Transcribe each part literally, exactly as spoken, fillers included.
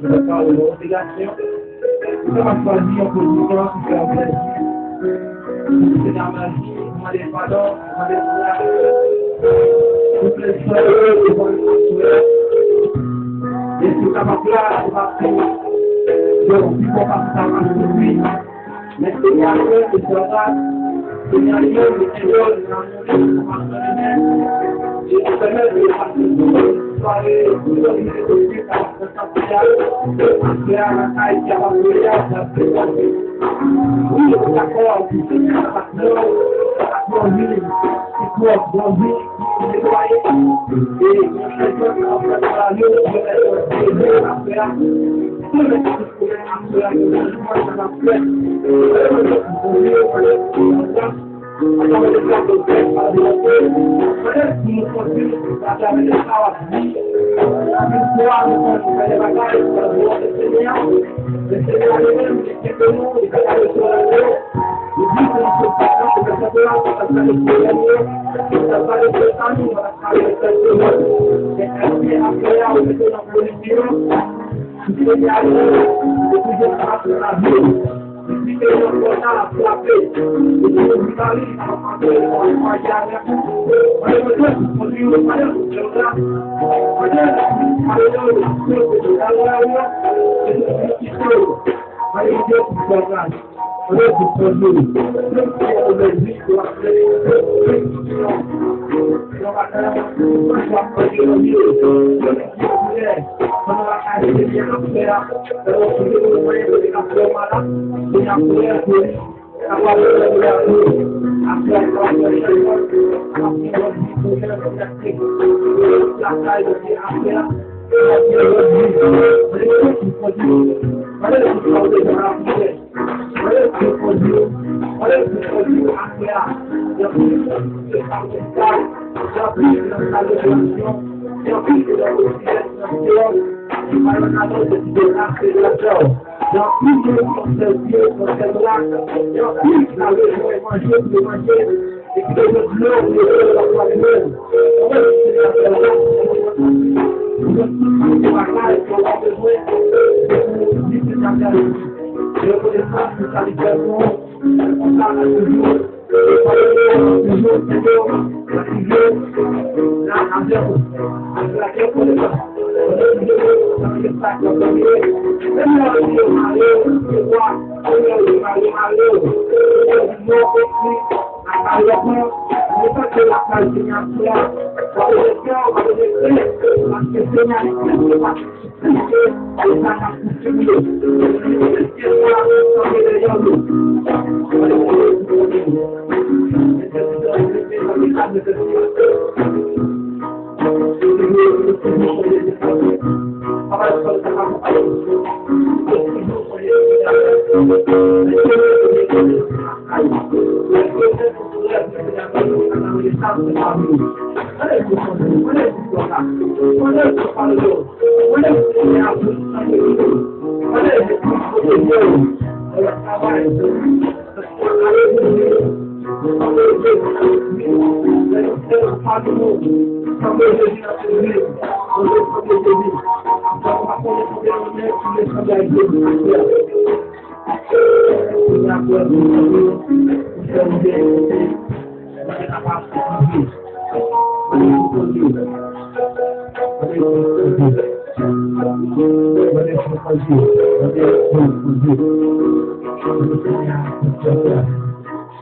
Mwen pale nan yon obligasyon. Ou kapab chwazi yon pozisyon ki fè w plezi. Pou Senyè a mande padon, mande pou plezi sa yo devan aswè. E si w kapab la, ou va fè yon pi bon pase sa w ap soufri. Men Senyè a fè, se sa w la. Senyè a li menm, li kenbe w, li nan mouri, li kòmanse nan li menm. E ou pèmèt li pase yon bon sware, yon bon jounen de Bondye, sa w ap fè sa. Wi, dakò, wi, Senyè, sa pa t bon, sa pa t bon, wi, se twòp, bon, wi, netwaye.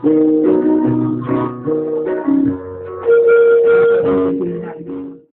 E,